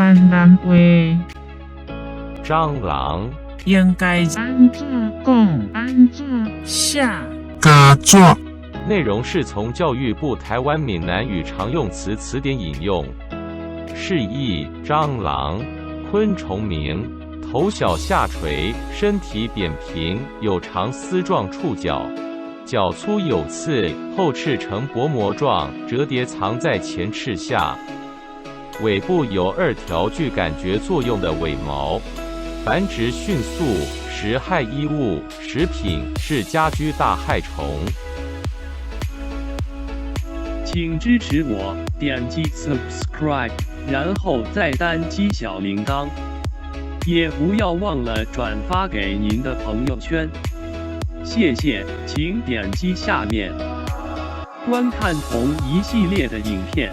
閩南話。蟑螂。應該按怎講？按怎寫？膠紙。內容是從教育部台灣閩南語常用詞詞典引用。釋義：蟑螂，昆蟲名，頭小下垂，身體扁平，有長絲狀觸角，腳粗有刺，後翅呈薄膜狀，摺疊藏在前翅下。尾部有二條具感覺作用的尾毛。繁殖迅速，食害衣物、食品，是家居大害蟲。請支持我，點擊 subscribe，然後再單擊小鈴鐺，也不要忘了轉發給您的朋友圈。謝謝，請點擊下面觀看同一系列的影片。